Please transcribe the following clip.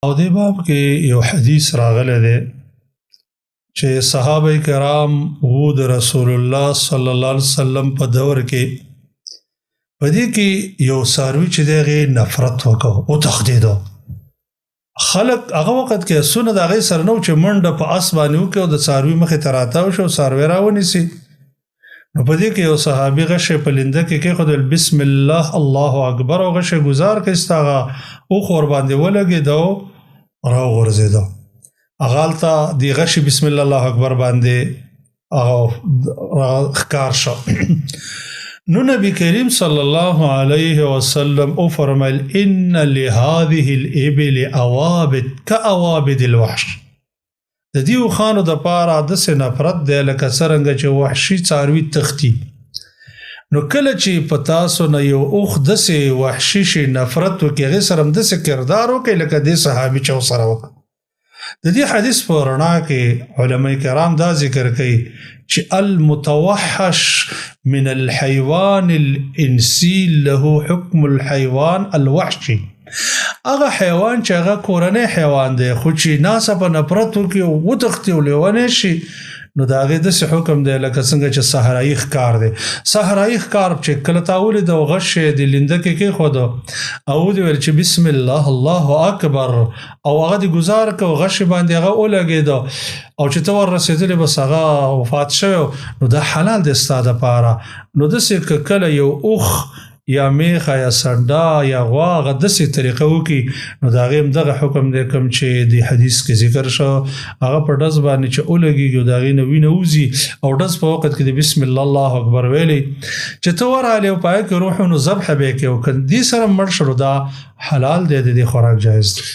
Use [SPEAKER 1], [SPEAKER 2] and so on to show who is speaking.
[SPEAKER 1] او دې باب کې یو حدیث راغلی دی چې صحابه کرام وو د رسول الله صلی الله علیه وسلم په دور کې، په دې کې یو ساروي چې دغه نفرت وکاو او تخدیدو. خلک هغه وخت کې سونه د هغې سره نو چې منډه په اس باندې وکړي او د څاروي مخې ته راتاو شو، څاروی راونیسي. نو په دې کې یو صحابي غشی په لینده کې کېښودل، بسم الله الله اکبر، او غشی ګزار کړ، هغه اوښ ورباندې ولګېده او راوغورځېده. هغه هلته د غشي بسم الله الله اکبر باندې هغه ښکار شو. نو نبی کریم صلی الله علیه وسلم او فرمایل ان لهذه الابل اوابد كاوابد الوحش. د دې اوښانو د پاره داسې نفرت دی لکه څرنګه چې وحشي څاروي تښتي. نو کله چې په تاسو نه یو اوښ داسې وحشي شي، نفرت وکړي، هغې سره هم داسې کردار وکړي لکه دې صحابي چې ورسره وکړه. د دې حدیث په رڼا کې علما کرام دا ذکر کوي چې المتوحش من الحيوان الانسي له حکم الحيوان الوحشي. هغه حیوان چې هغه کورنی حیوان دی، خو چې ناسه په نفرت وکړي او وتښتي او لیونی شي، نو د هغې داسې حکم دی لکه څنګه چې صحرایي ښکار دی. صحرایي ښکار چې کله تا ولید او غش یې د لینده کې کېښود او ودې ویل چې بسم الله الله اکبر، او هغه دې ګزار کړ او غش باندې هغه ولګېده او چې ته ور رسېدلې بس هغه وفات شوی، نو دا حلال دی ستا دپاره. نو داسې که کله یو اوښ یا میخه یا سنډا یا غوا هغه داسې طریقه وکړي، نو د هغې هم دغه حکم دی کوم چې د حدیث کې ذکر شو. هغه په ډز باندې چې ولګېږي او د هغې نه وینه وځي او ډز په وخت کې د بسم الله الله اکبر ویلی چې ته ورغلې او په هغې کې روح، نو ذبح به یې کوې، او که دې سره مړ شو دا حلال دی، د دې خوراک جایز دی.